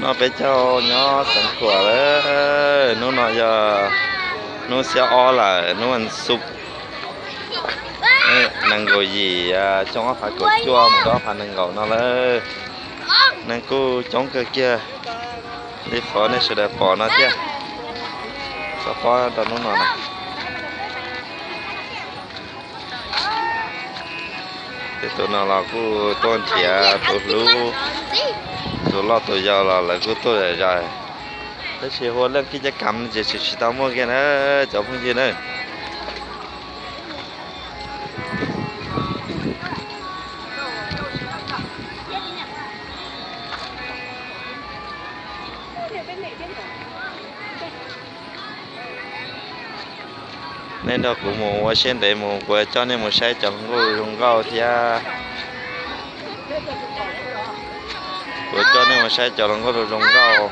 No peb caug nyob Xeev Khuam lawm. Hnub no yog hnub xiab ob lawm, hnub vas xuv, nees nkaum yim, xyoo ob phav kaum cuaj mus rau ob phav nees nkaum no lawm. Neeg kuj coob kawg kiag li qhov nej sawv daws pom no thiab. Txog pob rau hnub no na. Tej tus no los kuj tuaj nrhiav tus hlub, tus loj tus yau los lawv kuj tuaj zom zaws. Tab sis hu ua leej kib caj kam ces tsis tsis tau muaj kiag na, cov phooj ywg na. Nej nrog kuv mus ua siab ntev mus, kuv coj nej mus saib cov hluas nkauj zoo nkauj thiab. Kuv coj nej mus saib cov hluas nkauj zoo nkauj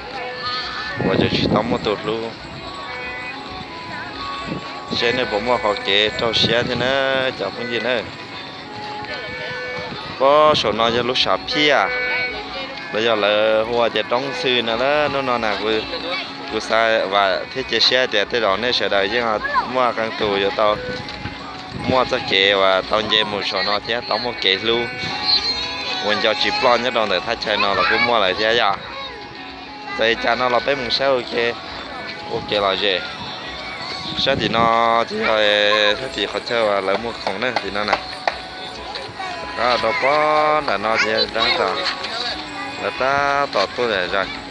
uas tseem tsis tau muaj tus hlub, seb nej puas muaj qhov kev rau siab thiab na, cov phooj ywg na. Pob saum no yog lub sam phiaj, los yog lawv hu ua tias roob xwm no lawm. Hnub no na kuv xav vam thiab cia siab tias tej zaum nej sawv daws yeej muaj qee tus yuav tau muaj txoj kev uas tau nce mus saum no thiab tau muaj kev hlub uas nco tsis ploj nyob rau ntawm thaj chaw no los kuj muaj lawm thiab yom. Txawm li cas no los peb mus saib ua ke, ua kev lom zem. Sab tim no ces yog sab tim qhov chaw uas lawv muag khoom na tim no na. Rau pob nram no ces yog lawv tab tom tuaj zom zaws.